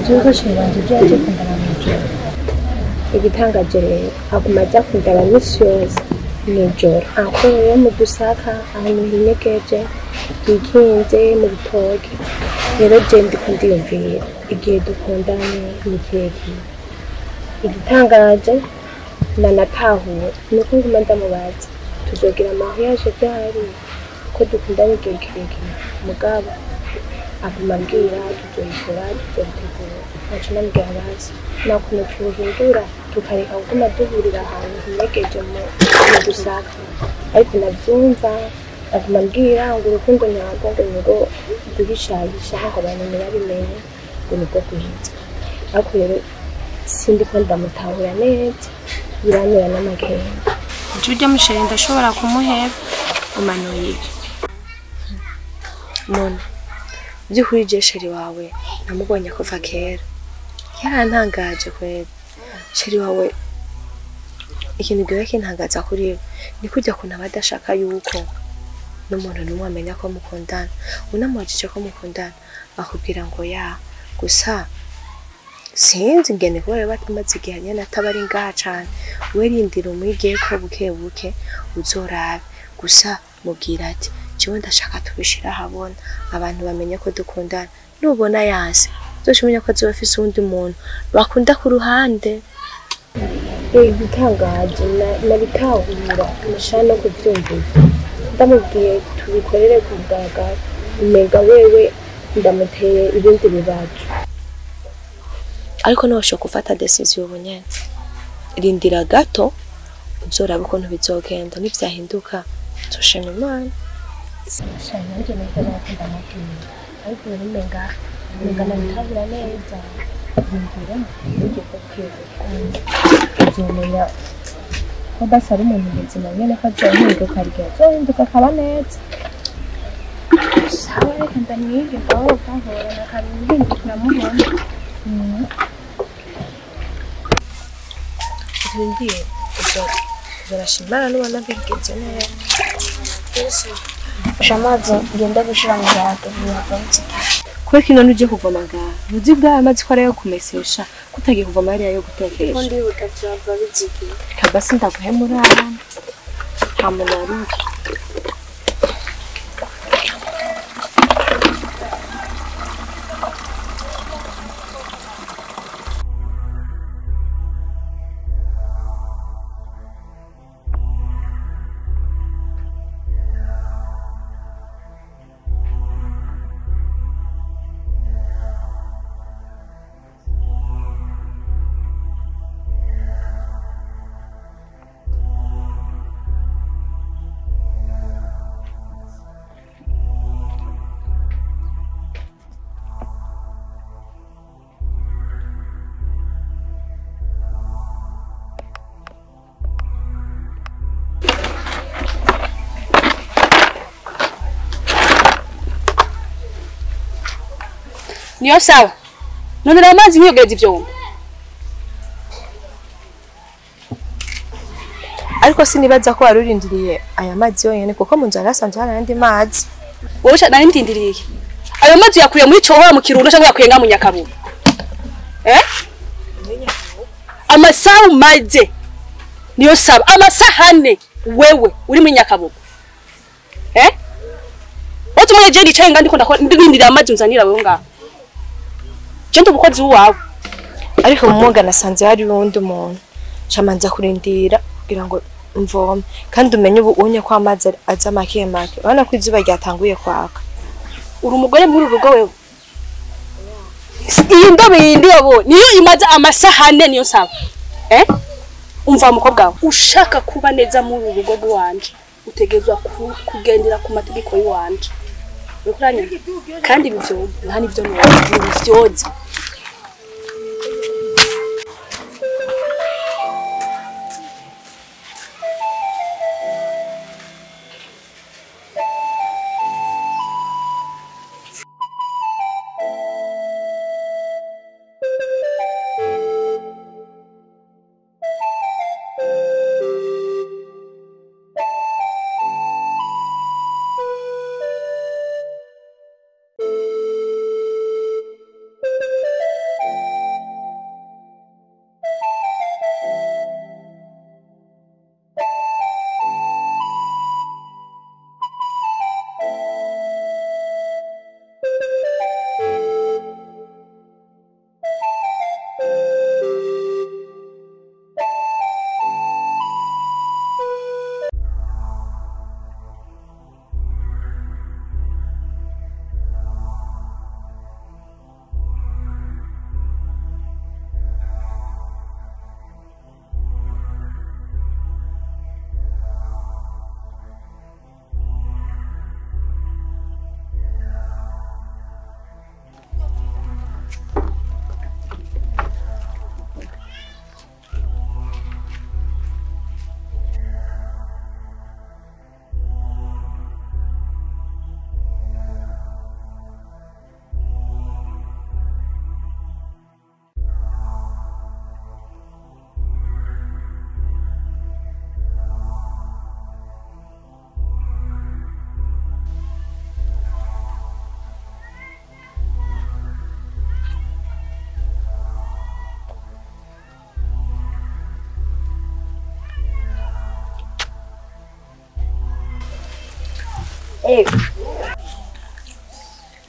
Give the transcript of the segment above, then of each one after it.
Uzi ko chéri wanje ibyo yaje kundaba mw'ijoro. Igitangaje rero aguma aza kundaba misi yose mw'ijoro, akorera mu dusaka ahantu hinyegeje hikinze mu bitoke. Rero je ndiko ndiyumvira igihe dukundanye ni kirekire. Igitangaje nanatahura nuko nguma ndamubaza tuzogira mariage ryari ko dukundanye igihe kirekire, mugabo aguma ambwira tuzoyikora tuzobitegura. Ntaco namubwira bazi nta kuntu twohindura tukareka kuguma duhurira ahantu hinyegeje mu dusaka, ariko navyumva aguma ambwira ngo urukundo nyarwo ngo nirwo guhishahisha ngo abantu ntibabimenye ngo nirwo rwiza. Ariko rero sindiko ndamutahura neza, birantera n'amakenga. Ujya musheri ndashobora kumuheba umanuye iki? Mona, by'ukuri je chéri wawe namubonye kuva kera, yarantangaje kweli. Chéri wawe ikintu gihe kintangaza kuri we ni kujya kuntu aba adashaka yuko n'umuntu n'umwe amenya ko mukundana. Unamubajije ko mukundana akubwira ngo ya, gusa sinzi ingene kubera batumaze igihe nyene ataba ari ngaha cane. We rindira umwigeko buke buke uzorabe, gusa mubwira ati jewe ndashaka tubishira ahabona abantu bamenye ko dukundana. Nubona yanse uzoca umenya ko azoba afise uwundi muntu bakunda ku ruhande. Igitangaje nabitahura nashaka no kuvyumvira, ndamubwiye tubikorere ku mugaragaro, umenga wewe ndamuteye ibindi bibazo. Ariko ntiwoshobora gufata decision ubu nyene, rindira gato uzoraba ukuntu bizogenda, nivyahinduka uzoshima Imana. Nanjye nahise nakunda ndamubwira, ariko rero umenga nabitahura neza, rindira mwige ko buke uzomenya ko basi ari umuntu muzima nyene, ko azohinduka igihe azohinduka akaba neza. Sawa, reka ndamwige gahoro gahoro na kabiri uhinduka uramubona. Urindiye uzorashima Imana nubona bigenze neza. Fasha amazi ngende gushira mu bwato bihava bitsikiye. Kubera ko none uje kuvoma ngaha, ntuzi bwawe amazi ko ari ayo kumesesha, ko utagiye kuvoma ariya yo gutekesha. Ndihuta vyava bizigiye. Reka basi ndaguhe muri aya nta muntu aruka. Niyo sawa. None amazi nkiyogereza ivyombo. Ariko sinibaza ko warurindiriye aya mazi yonyene, kuko mu nzu harasanzwe hari ayandi mazi. Wowe sha nari ndindiriye iki? Ayo mazi yakuye muri Cohora mu Kirundo cyangwa yakuye nga mu Nyakabuye? Amasaha umaze niyo saba amasahane wewe uri muri Nyakabuye. Wowe tumwe je nicaye nga ndiko ndakora ndindiriye amazi unzanira wewe ngaho. Je ndi umukozi wawe. Ariko mu mwonga nasanze hari uwundi muntu, shamanza kurindira kugira ngo mvome, kandi umenye ubu unye ko amazi aza make make, urabona ko izuba ryatanguye kwaka. Uri umugore muri urugo wewe. Iyi ndobo yindi yabo niyo imaze amasahane niyo saba. Umva mukobwa wawe, ushaka kuba neza muri urugo rwanje utegezwa kugendera ku mategeko y'uwanje. Uriko kandi ibyo nta nivyo n'ibyo.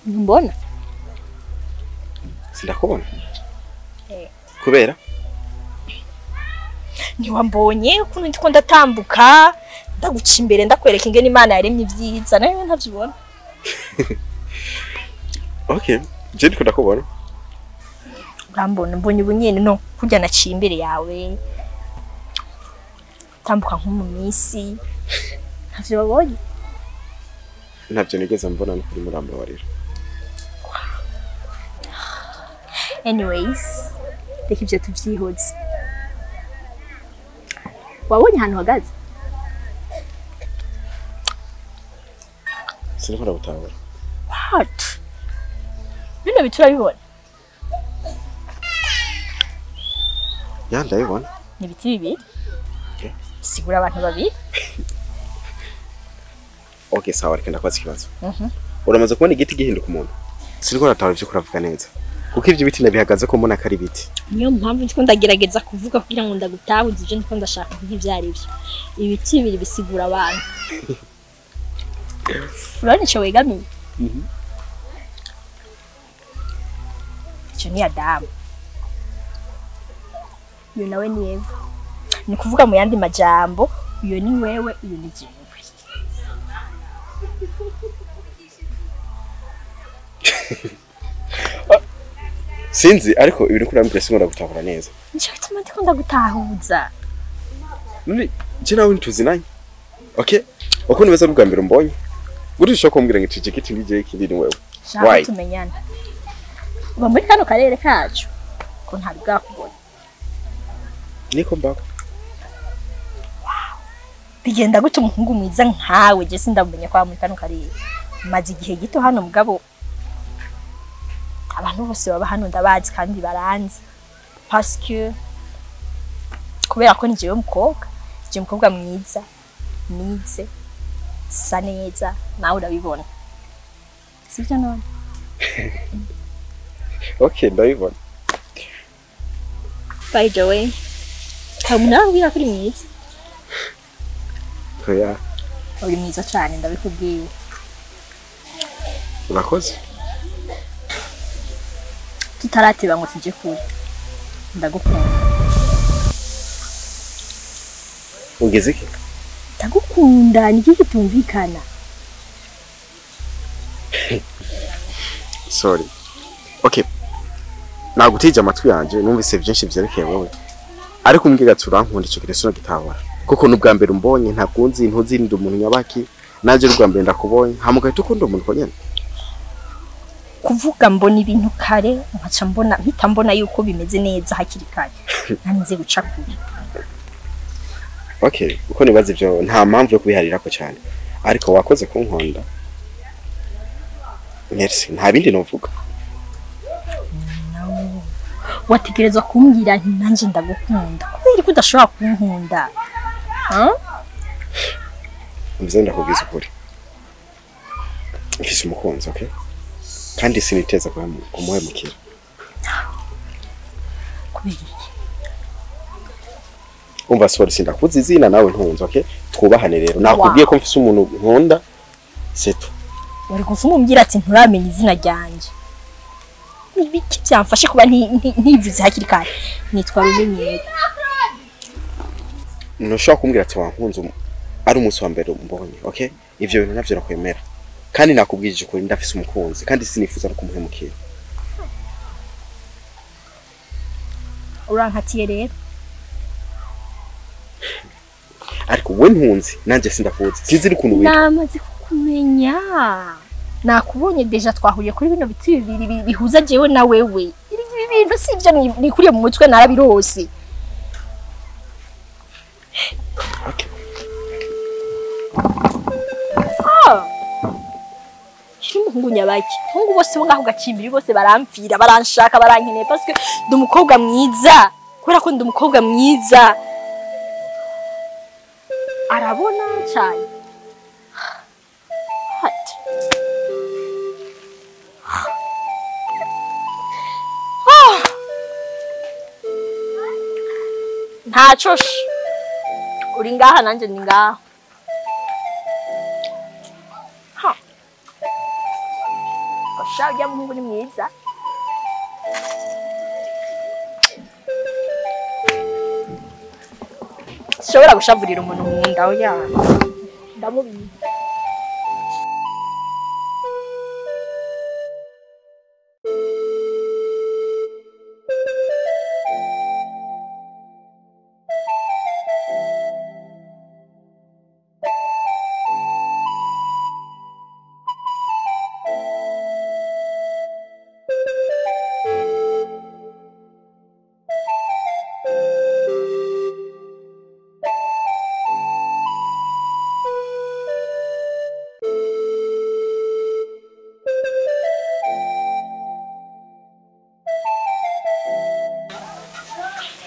Ntumbona? Sindakubona. Kubera? Ntiwambonye ukuntu ndiko ndatambuka ndaguca imbere ndakwereka ingene Imana yaremye ivyiza nawe ntavyibona. Okay, je ndiko ndakubona. Urambona mbonye ubunyene no kurya naciye imbere yawe. Tambuka nko mu minsi. Ntavyo wabonye? Ntavyo nigeze mbona no kuri murambabarira. Anyways, reka ivyo tuvyihoze. Wabonye ahantu uhagaze? Siniko ndagutahura. What? Bino bitu urabibona? Ya ndabibona. Ni ibiti bibiri? Okay. Sigura abantu babiri. Okay, sawa reka ndakwaza ikibazo. Uramaze kubona igiti gihinduka umuntu? Siniko ndatahura ivyo kuravuga neza. Kuko ivyo biti nabihagaze ko mbona kari biti. Niyo mpamvu ndiko ndagerageza kuvuga kugira ngo ndagutahuze ivyo ndiko ndashaka kuvuga ivyo ari byo. Ibiti bibiri bisigura abantu. Urabona ico wegamiye? Ico ni Adamu. Uyu nawe ni Eva. Ni kuvuga mu yandi majambo, uyu ni wewe, uyu ni jewe. Sinzi ariko ibintu kurambwira singo ndagutahura neza. Nico gituma ndiko ndagutahuza. None je nawe ntituzinanye. Okay? Uko nibaza n'ubwa mbere umbonye. Gute ushaka kumbwira ngo iki giti nije ikindi ni wewe? Why? Tumenyana. Uba muri kano karere kacu ko ntari bwakubona. Niko mbako. Wow. Bigenda gute umuhungu mwiza nkawe je sindamenye kwa muri kano karere. Maze igihe gito hano mugabo abantu bose baba hano ndabazi kandi baranzi. Parce que kubera ko ni jewe mukobwa, je mukobwa mwiza, nize, sa neza, nawe urabibona. Sivyo none? Okay, ndabibona. By the way, nta muntu kuri mwiza. Oya. Uri mwiza cyane ndabikubwiye. Urakoze. Tutarateba ngo tuje kure. Ndagukunda. Ugeze iki? Ndagukunda ni iki kitumvikana? Sorry. Okay. Nagutije amatwi yanje numvise byinshi byerekeye wowe. Ariko umbwira turankunda ico kireso gitahura. Kuko n'ubwa mbere umbonye ntabwo nzi ntuzinda umuntu nyabaki naje n'ubwa mbere ndakubonye hamuka tukunda umuntu konyene. Kuvuga mbona ibintu kare nkaca mbona mpita mbona yuko bimeze neza hakiri kare. Nanize guca kure. Okay, uko nibaza ivyo nta mpamvu yo kubiharirako cyane. Ariko wakoze kunkonda. Merci, nta bindi novuga. No. Wategerezwa kumbwira nti nanje ndagukunda. Kubera ko udashobora kunkunda. Mbize ndakubwiza ukuri. Mfise umukunzi, okay? Kandi siniteza kumuhemukira. Kubera iki? Umva sorry sindakuzi izina nawe ntunze, okay? Twubahane rero. Nakubwiye ko mfise umuntu nkunda. C'est tout. Wari kuvuga ati nturamenya izina ryanje. Nibiki byamfashe kuba ntivuze hakiri kare. Nitwa Rumenyeri. Ntushobora kumbwira ati wankunze ari umunsi wa mbere umbonye, okay? Ivyo bintu navyo nakwemera. Kandi nakubwije ukuri ndafise umukunzi kandi sinifuza no kumuhemukira. Urankatiye rero. Ariko we ntunzi nanje sindakuzi. Sinzi ukuntu witwa. Namaze kukumenya. Nakubonye deja twahuriye kuri bino biti bibiri bihuza jewe na wewe. Ibi bintu sivyo nikuriye mu mutwe narabirose. Okay. Ah. Umuhungu nyabaki. Umuhungu bose bo ngaho gacimbiri bose baramfira, baranshaka, barankeneye parce que ndi umukobwa mwiza. Kubera ko ndi umukobwa mwiza. Arabona cyane. Hot. Ah. Ntaco uri ngaha nanje ndi ngaha. Ha. Sha ujya muhungu ni mwiza. Shobora gushavurira umuntu nkunda oya. Ndamubizi.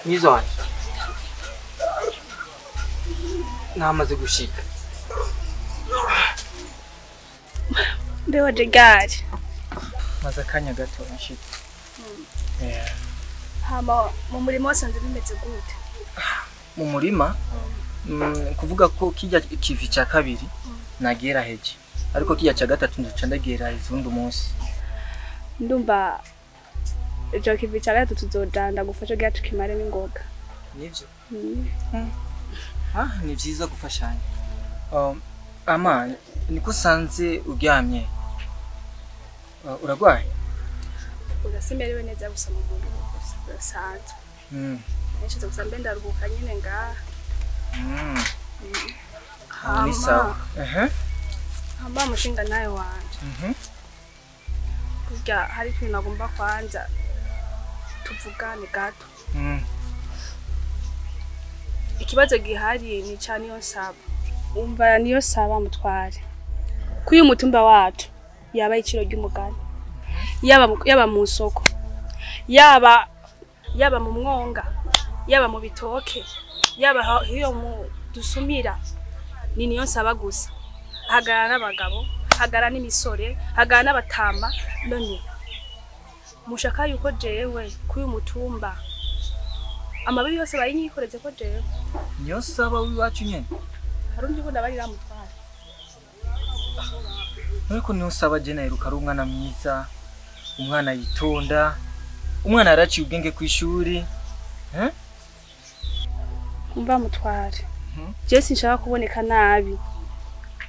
Mwiza wanje namaze gushika. Mbe waje gari. Maze akanya gato nshitse. Hama mu murima wasanze bimeze gute? Mu murima kuvuga ko kijya kivi cya kabiri nagera heje, ariko kijya cya gatatu nduca ndagera izundi umunsi. Ndumva ico kivi cya gatatu tuzodanda gufasha gya tukimare n'ingoga. Nivyo? Ah, ni vyiza gufashanya. Ama niko sanze uryamye. Uragwaye? Urasemerewe neza gusa mu mubiri gusa urasanzwe. Nishize gusa mbe ndaruhuka nyine ngaha. Ni sawa. Hama mushinga nayo wanje. Burya hari ikintu nagomba kwanza tuvugane gato. Ikibazo gihari ni ca niyo nsaba. Umva niyo saba mutware. Kuyu mutumba wacu yaba iciro ry'umugani. Yaba mu soko. Yaba mu mwonga, yaba mu bitoke, yaba hiyo mu dusumira. Ni niyo nsaba gusa. Hagara n'abagabo, hagara n'imisore, hagara n'abatama none. Mushaka yuko jewe kuyu mutumba amabi yose bayinyikoreze ko jewe. Niyo saba wiwacu nyene. Harundi ko ndabarira mutware. Ariko niyo saba je naheruka ari umwana mwiza, umwana yitonda, umwana yaraciye ubwenge kwishuri. Umva mutware. Je sinshaka kuboneka nabi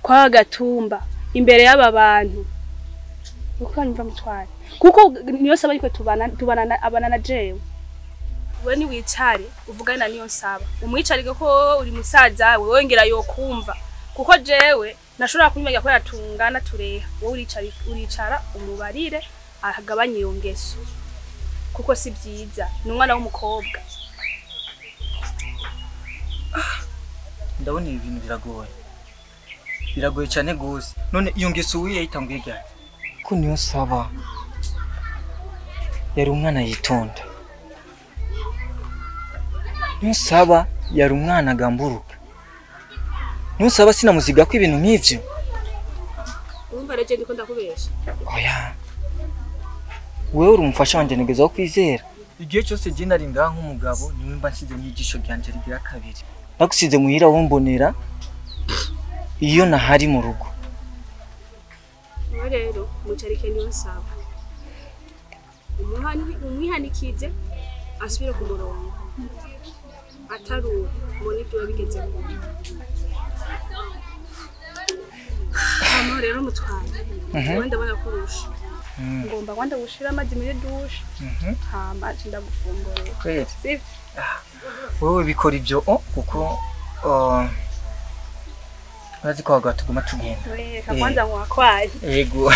kwa gatumba imbere y'aba bantu. Uko nyumva mutware. Kuko niyo saba ariko tubana abana na jewe. We ni wicare uvugana niyo nsaba. Umwicarike ko uri musaza we wongera yokumva. Kuko jewe nashobora kunyimenya ko yatungana tureha. Wowe uricara umubarire ahagabanye iyo ngeso. Kuko si byiza, ni umwana w'umukobwa. Ndabona ibi bintu biragoye. Biragoye cyane gose. None iyo ngeso wiye yitanguye ryari? Ko niyo saba yari umwana yitonda. Niyo saba yari umwana agamburuka. Niyo saba sinamuziga ko ibintu nk'ivyo. Urumva rero ndiko ndakubesha. Oya. Wewe uri umufasha wanje ntegeza wo kwizera. Igihe cyose je nari ngaha nk'umugabo niwe mba nsize mwigisho ryanje rigira kabiri. Nagusize muhira wombonera iyo nahari mu rugo. Wewe rero mucarike niyo nsaba. Umwihanikize asubire ku murongo. Ataru mbona ibyo bigeze ku. Hano rero mutware. Wewe ndabona kurusha. Ngomba kwanda gushira amazi muri douche. Hama ndagufungurira. Kweli. Sivyo? Wewe bikora ibyo kuko urazi ko abagabo tuguma tugenda. Reka kwanza mwakwaye. Yego.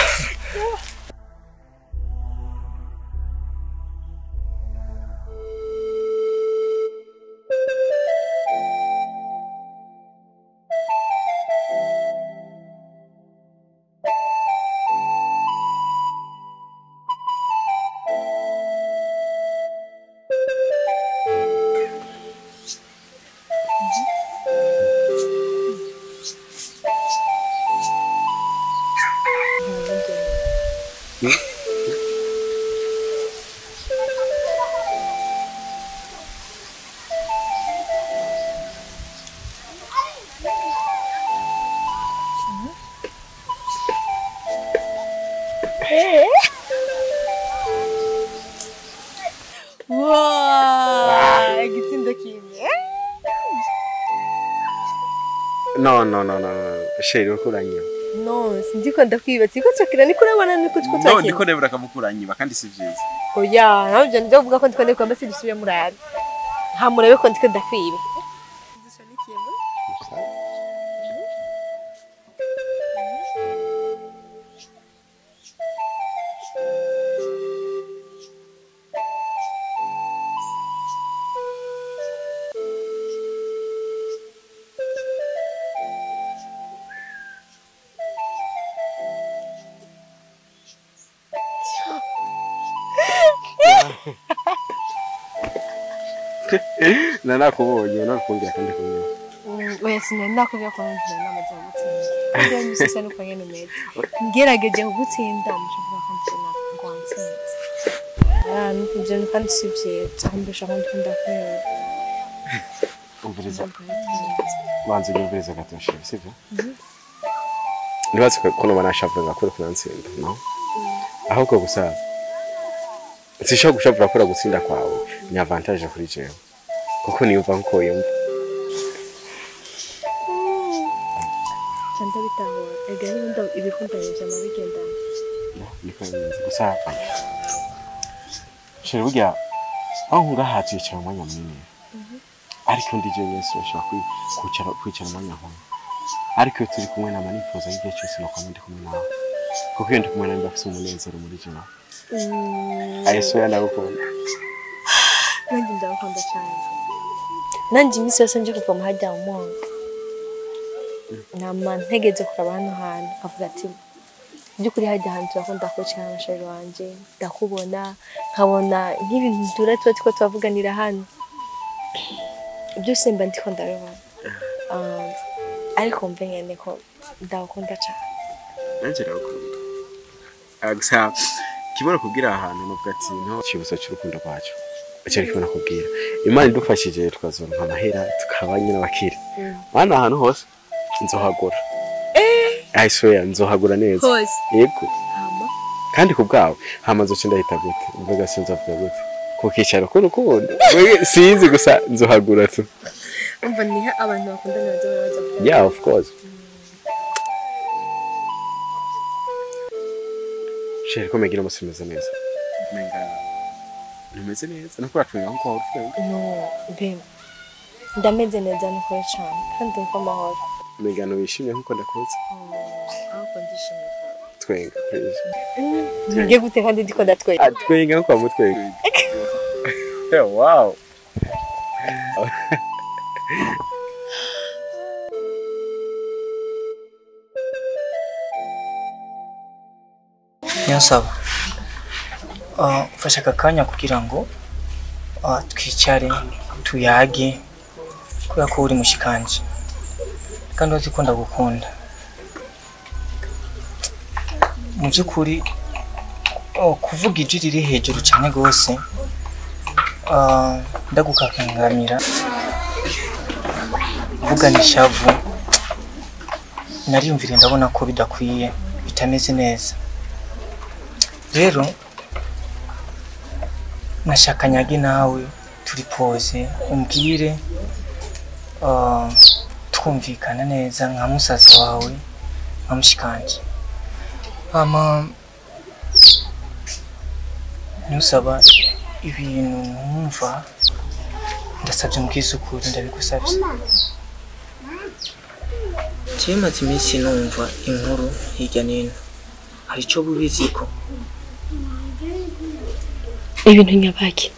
No no no no. Chéri uriko uranyiba. No, sindiko ndakwiba. Turiko turakina niko urabona niko turiko No, turakina. ndiko ndebura kamukuranyiba kandi si vyiza. Oya, ntabyo ndavuga ko ndiko ndakwiba mbese dusubire murabe. Ha murabe ko ndiko ndakwiba. Nanakubonye nakubwira kandi kumwe. Oya sinari nakubwira ko ngira inama zo gutsinda. Kandi misisa nuko nyene umeze. Ngerageje kugutsinda mushavuga ko ndabona ngo wantsinze. Ah, nukubyo kandi si vyiza. Kumbesha ko ndikunda kwera. Umviriza. Banza unyumvirize gato chéri, sivyo? Nibaze ko noba nashavuga ko uriko urantsinda, no? Ahubwo gusa sinshobora gushavura kubera gutsinda kwawe ni avantage kuri jewe. Kuko niyumva nkuko yumva. Ndabitahura. Ega n'ubundi ibikundanye vyama bigendana. Niko bimeze gusa chéri burya aho ngaha twicara umwanya munini. Ariko ndi jewe wese urashobora kwicara umwanya nk'uyu. Ariko iyo turi kumwe nama nifuza igihe cyose nokwama ndi kumwe nawe. Kuko iyo ndi kumwe nawe mba mfise umunezero muri jewe. I swear ndagukunda. Nanjye ndagukunda cyane. Nanjye iminsi yose nje kuva muhajya mu mwonga. Nama ntegeze kuraba hano hantu nkavuga ati by'ukuri hajya ahantu turakunda kwicara na chéri wanje, ndakubona nkabona nk'ibintu dura tuba turiko turavuganira hano. Byose mba ndiko ndabibona. Ariko mve nyene ko ndagukunda cyane. Nanjye ndagukunda. Gusa kibona kubwira ahantu nuvuga ati nto cyibutso cy'urukundo rwacu. Icyo kibona kubwira. Imana idufashije tukazoronka amahera tukaba nyine abakire. Hano ahantu hose nzohagura. I swear nzohagura neza. Hose. Yego. Kandi ku bwawe hama nzoca ndahita gute? Mvuga sinzovuga gute? Kukicaro k'urukundo. Sinzi gusa nzohagura tu. Umva niha abantu bakundana bazohora baza kubyara. Yeah, of course. Chéri ko megira umunsi umeze neza. Menga ntumeze neza nuko uratwenga nkuko wahora utwenga. No, babe. Ndameze neza nukuri cyane kandi nko amahoro. Menga wishimye nkuko ndakuzi. Ahubwo ndishimye. Twenga please. Ngiye gute kandi ndiko ndatwenga. Twenga nkuko wamutwenga. Wow. Niyonsaba, mfashe aka kanya kugira ngo twicare tuyage kubera ko uri mushikanje kandi uzi ko ndagukunda. Mu by'ukuri kuvuga ijwi riri hejuru cyane rwose ndagukakangamira kuvugana ishavu nariyumvire ndabona ko bidakwiye bitameze neza. Rero nashaka nyage nawe turi pose umbwire twumvikana neza nka musaza wawe nka mushikanje. Hama nusaba ibintu numva ndasabye mbwisukure ndabigusabye. Kimaze iminsi numva inkuru hirya n'ino hari icyo bubiziko. Ibintu nyabaki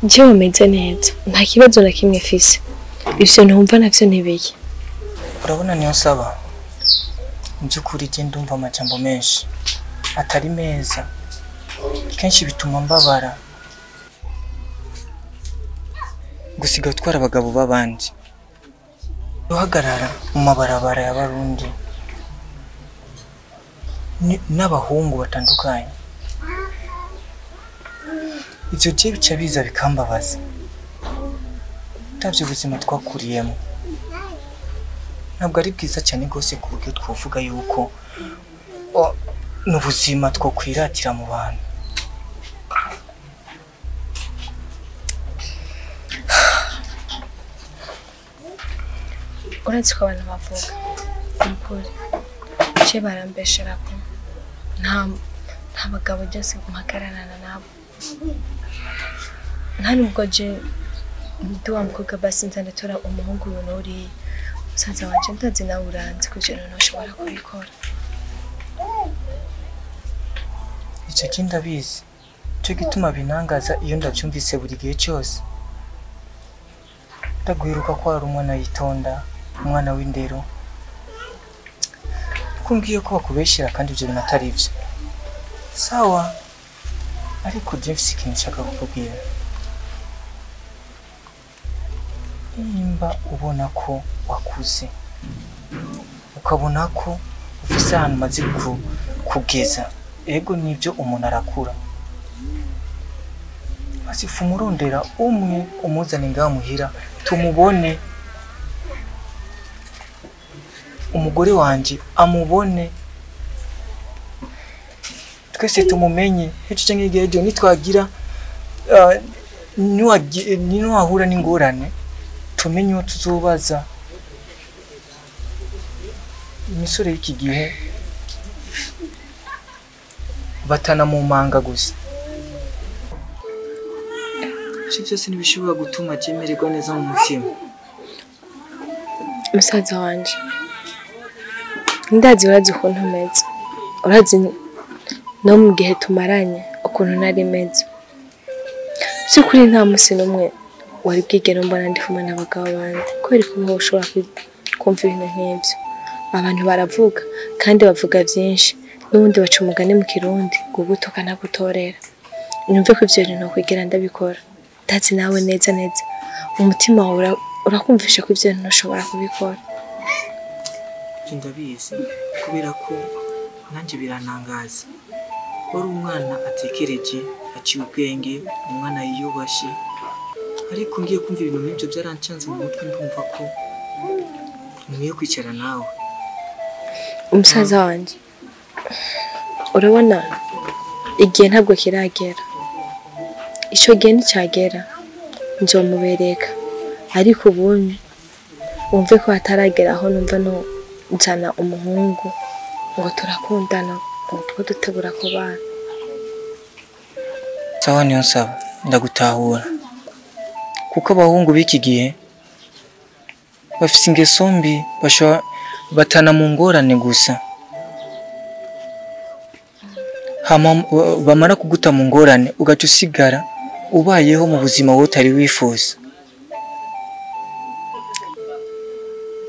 jewe meze neza nta kibazo na kimwe mfise, ivyo ntumva navyo ntibiye. Urabona Niyonsaba, mu by'ukuri je ndumva amajambo menshi atari meza, kenshi bituma mbabara. Gusiga utwara abagabo b'abandi, uhagarara mu mabarabara y'abarundi n'abahungu batandukanye, ivyo je bica biza bikambabaza. Ndavye ubuzima twakuriyemo ntabwo ari bwiza cyane rwose ku buryo twovuga yuko n'ubuzima twokwiratira mu bantu. Urazi ko abantu bavuga nukuri ce barambeshera ko nta bagabo byose mpagararana nabo. Nta nubwo je ndi wa mukobwa basi nzanatora umuhungu yunoriye. Musaza wanje ndazi nawe uranzi ko ivyo bintu ntushobora kubikora. Ico je ndabizi. Nico gituma binangaza iyo ndavyumvise buri gihe cyose. Ndagwiruka ko hari umwana yitonda, umwana w'indero. Kumbwiye ko bakubeshera kandi ivyo bintu atari ivyo. Sawa, ariko je mfise ikintu nshaka kukubwira. Nimba ubona ko wakuze, ukabona ko ufise ahantu umaze kugeza, ego nivyo umuntu arakura. Basi fumurondera umwe umuzane ngaha muhira tumubone, umugore wanje amubone, twese tumumenye. Ejo canke hirya y'ejo nitwagira niwahura n'ingorane tumenye uwo tuzobaza. Imisore y'iki gihe batana mu manga gusa. Ivyo vyose ntibishobora gutuma jemererwa neza mu mutima. Musaza wanje, ndazi urazi ukuntu meze, urazi no mu gihe tumaranye ukuntu nari meze. By'ukuri nta musi n'umwe wari bwigere mbona ndi kumwe n'abagabo bandi, kubera ko wowe ushobora kumva ibintu nk'ivyo. Abantu baravuga kandi bavuga vyinshi, n'ubundi baca umugani mu Kirundi ngo ugutuka ntagutorera. Nyumve ko ivyo bintu nokwigera ndabikora. Ndazi nawe neza neza umutima wawe urakumvisha ko ivyo bintu ntushobora kubikora. Ivyo ndabizi kubera ko nanje birantangaza. Wari umwana atekereje, aciye ubwenge, umwana yiyubashe, ariko ngiye kumva ibintu nk'ivyo byarancanze mu mutwe, ndumva ko nkwiye kwicara nawe. Umusaza wanje, urabona igihe ntabwo kiragera. Ico gihe nicagera nzomubereka, ariko ubundi wumve ko hataragera aho numva no nzana umuhungu ngo turakundana, ngo two dutegura kubana. Sawa, niyo nsaba ndagutahura, kuko abahungu b'iki gihe bafise ingeso mbi, batana mu ngorane gusa. Hama bamara kuguta mu ngorane ugaca usigara ubayeho mu buzima wowe utari wifuza.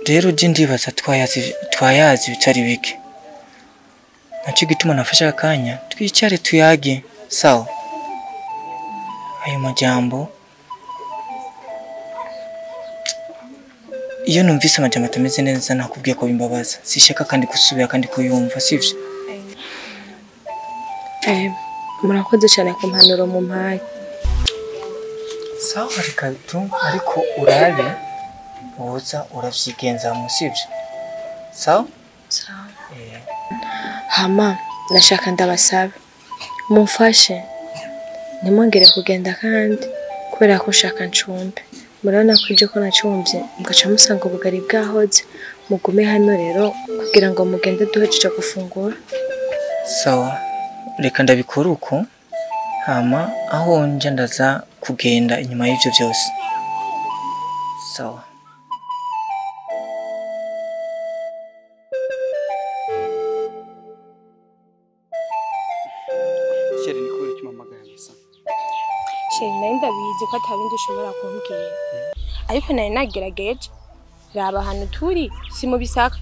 Rero je ndibaza twayazi bitari bike. Naco gituma nafashe akanya twicare tuyage. Sawa, ayo majambo iyo numvise amajambo atameze neza nakubwiye ko bimbabaza, sishaka kandi gusubira kandi kuyumva, sivyo? Murakoze cyane ku mpanuro mumpaye. Sawa, reka tu, ariko urabe woza uravyigenza mu, sivyo? Sawa? Sawa. Hama nashaka ndabasabe mumfashe ntimwongere kugenda kandi, kubera ko nshaka ncumbe. Murabona ko ibyo ko nacumbye mugaca musanga ubugari bwahoze. Mugume hano rero kugira ngo mugende duhejeje gufungura. Sawa, reka ndabikora uko, hama aho nja ndaza kugenda inyuma y'ivyo vyose. Sawa. Chéri, ni kubera iki umpamagaye gusa? Chéri, nari ndabizi ko atabindi ushobora kumbwira, ariko nari nagerageje. Raba ahantu turi si mu bisaka,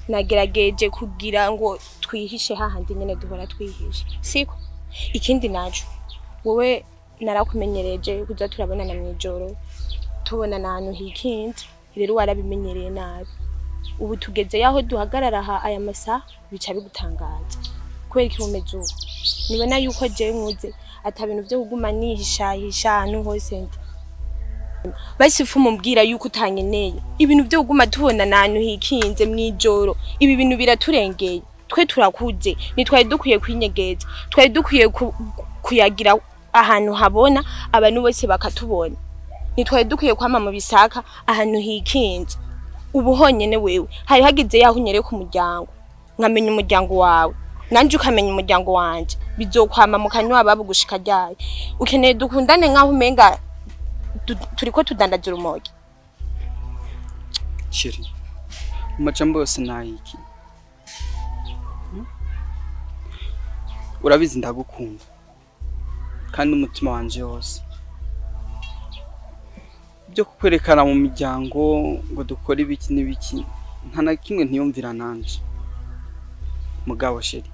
nagerageje kugira ngo twihishe hahandi nyene duhora twihishe, siko? Ikindi naco, wowe narakumenyereje kuza turabonana mw'ijoro, tubonana ahantu hikinze, rero warabimenyereye nabi. Ubu tugeze yaho duhagarara aha aya masaha bica bigutangaza. Kubera iki umeze uko? Nibona yuko jewe nkuze ata bintu vyo kuguma nihishahisha ahantu hose ndi. Basi fumu mbwira yuko utankeneye. Ibintu vyo kuguma tubonana ahantu hikinze mw'ijoro, ibi bintu biraturengeye. Twe turakuze, ntitwari dukwiye kwinyegeza, twari dukwiye kuyagira ahantu habona abantu bose bakatubona. Ntitwari dukwiye kwama mu bisaka ahantu hikinze. Ubu honyene wewe hari hagize yaho unyereye ku muryango, nkamenya umuryango wawe nanje ukamenya umuryango wanje, bizokwama mu kanywa babu gushika ryari. Ukeneye dukundane nkaho umenga turiko tudandaza urumogi. Chérie, amajambo yose nayiki. Urabizi ndagukunda kandi umutima wanje wose. Byo kukwerekana mu miryango ngo dukore ibiki n'ibiki nta na kimwe ntiyumvira nanje. Mugabo chérie,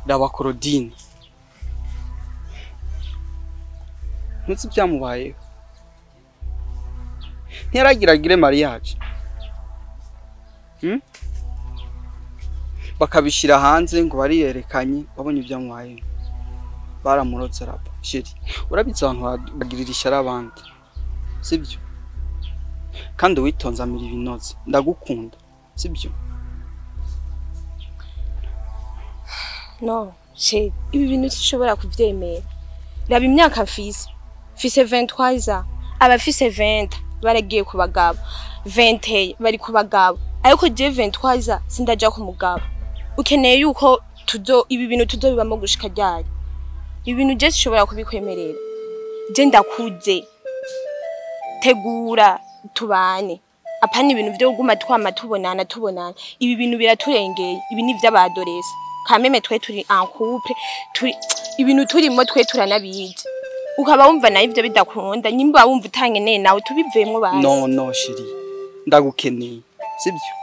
raba Claudine, ntuzi byamubayeho, ntiyaragiragire mariage bakabishira hanze ngo bariyerekanye, babonye ibyamubayeho baramurotse rapa. Chérie, urabizi abantu bagirira ishyari abandi, sibyo? Kandi witonze amira ibinoze, ndagukunda, sibyo? No, chérie, ibi bintu sinshobora kuvyemera. Raba imyaka mfise, mfise 23 ans, abafise 20 baragiye ku bagabo, 20 bari ku bagabo, ariko je 23 ans sindaja ku mugabo. Ukeneye yuko tuzo ibi bintu tuzobibamo gushika ryari? Ibi bintu je sinshobora kubikwemerera. Je ndakuze, tegura tubane, apana ibintu vyo kuguma twama tubonana tubonana. Ibi bintu biraturengeye, ibi ni vy'abadoresa. Kameme twe turi en couple, turi ibintu turimo twe turanabizi. Ukaba wumva nayo ivyo bidakunda, nyimba wumva utangeneye nawe tubivemwo basi. No no chérie, ndagukeneye, sibyo?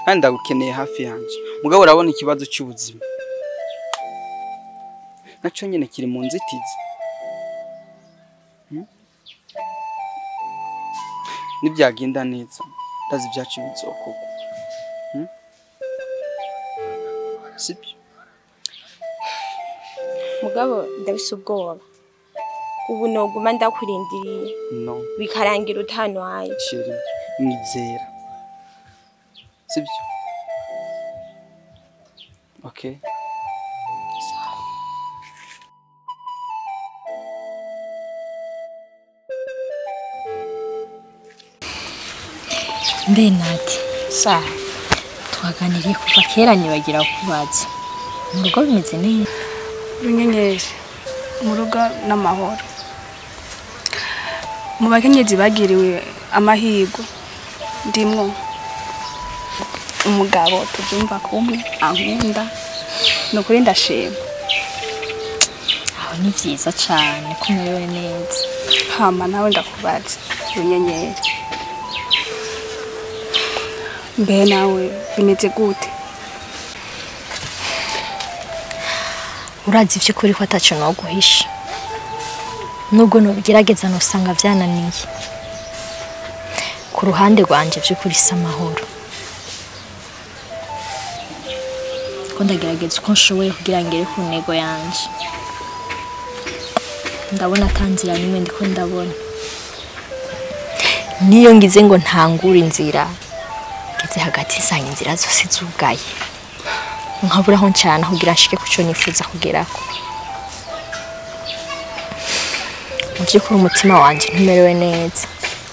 Kandi ndagukeneye hafi yanje. Mugabo urabona ikibazo cy'ubuzima naco nyene kiri mu nzitizi. Nibyagenda neza ndazi ibyacu bizokorwa, sibyo? Mugabo ndabise ubwoba, ubu noguma ndakurindiriye no bikarangira utantwaye. Chérie, mwizera, sibyo? Okay. Mbe Nati, sa twaganiriye kuva kera nibagira kubaza. Mu rugo bimeze neza? Runyenyeri, mu rugo n'amahoro. Mu bakenyezi bagiriwe amahirwe ndimwo umugabo tubyumva kumwe ankunda, nukuri ndashima. Aho ni vyiza cane ko umerewe neza. Hama nawe ndakubaza Runyenyeri, mbe nawe bimeze gute? Urazi ivy'ukuri ko ataco noguhisha, nubwo nobigerageza nosanga vyananiye. Ku ruhande rwanje vy'ukuri si amahoro, ko ndagerageza uko nshoboye kugira ngere ku ntego yanje. Ndabona ata nzira nimwe ndiko ndabona. Niyo ngize ngo ntangure inzira, ngeze hagati nsanga inzira zose zugaye, nkabura aho ncana kugira nshike kuco nifuza kugerako. Mu vy'ukuri umutima wanje ntumerewe neza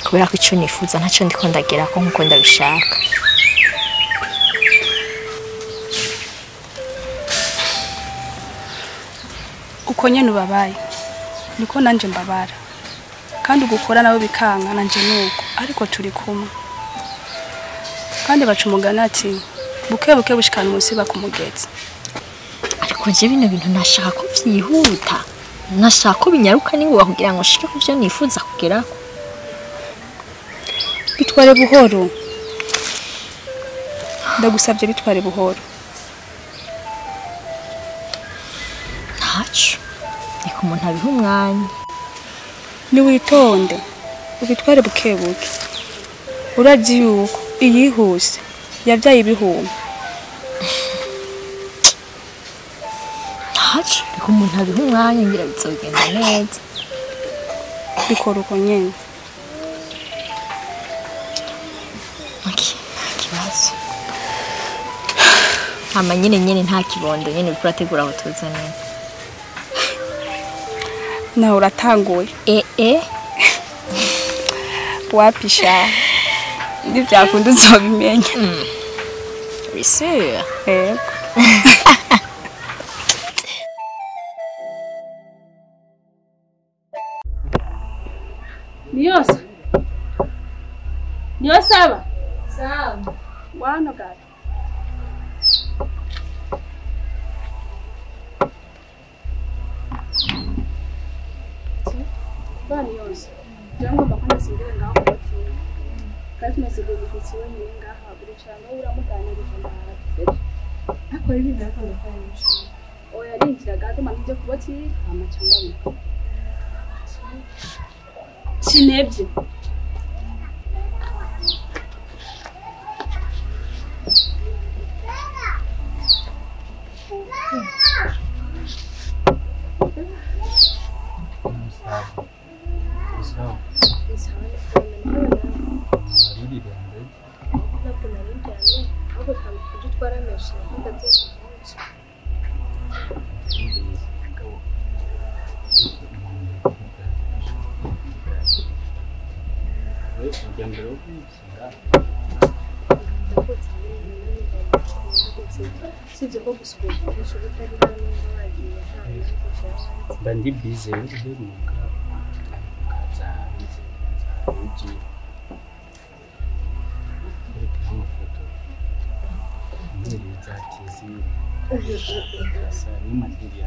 kubera ko ico nifuza ntaco ndiko ndagerako nkuko ndabishaka. Uko nyene ubabaye niko nanje mbabara, kandi ugukora nawe bikanka nanje nuko, ariko turi kumwe. Kandi baca umugani ati buke buke bushikana umusiba ku mugezi. Ariko je bino bintu nashaka ko vyihuta, nashaka ko binyaruka ningoga kugira ngo nshike kuvyo nifuza kugerako. Bitware buhoro, ndagusabye bitware buhoro. Ntaco, reka umuntu abihe umwanya. Niwitonde ubitware buke buke, urazi yuko iyihuse yabyaye ibihumbi. Ntaco, reka umuntu abihe umwanya ngira bizogenda neza. Bikora uko nyene. Okay, nta kibazo. Hama nyene nyene nta kibondo nyene uriko urategura aho tuzanira. Nawe uratanguye. Eh. Wapisha. Ndivyakunda uzobimenya. Oui sûr. Yego. Niyosa. Niyosaba. Sawa. Wano gato. Bani yose. Jambo makwana singire ngaho bati. Kandi nasigaye gufitsi wenyine ngaha buri cyangwa uramuganirije ndaha. Akora ibintu akunda kwanyisha. Oya rinjira gato manije kubati amacangamo. Sinebye. Ndi bize uheruka kaza uji amafoto muri za tizi asa n'amadiri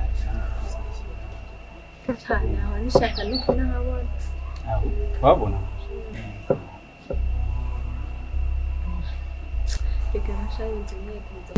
cyane aho nishaka no kunahabona aho twabona reka nasharinze imyitozo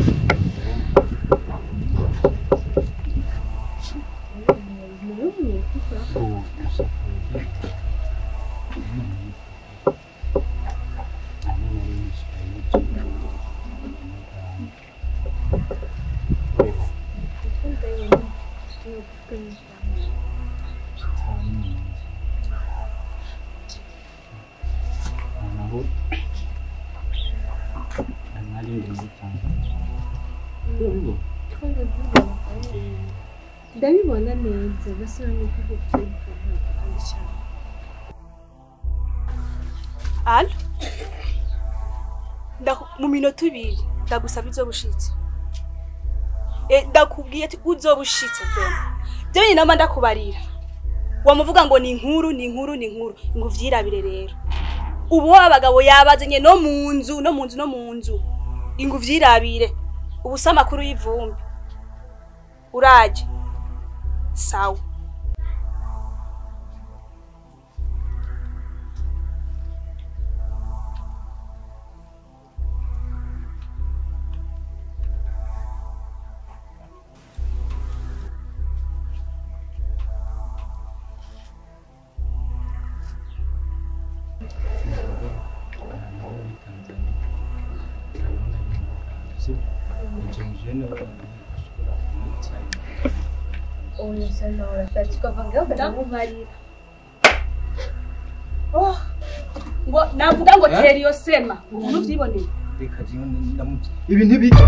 Ndabibona neza basa nuko kubyibuka ntabwo cyane. Allo mu minota 2 ndagusaba izobushitse. Ndakubwiye ati uzobushitse vema. Byo nama ndakubarira. Wamuvuga ngo ni inkuru ni inkuru ni inkuru ngo uvyirabire rero. Ubu abagabo yabazenye no mu nzu no mu nzu no mu nzu. Ingu vyirabire. Ubu samakuru y'ivumbi. Uraje. Sawa. Ngo navuga ngo teri yo sema umuntu vyiboneye reka jiwe ndamutse ibi ntibiki.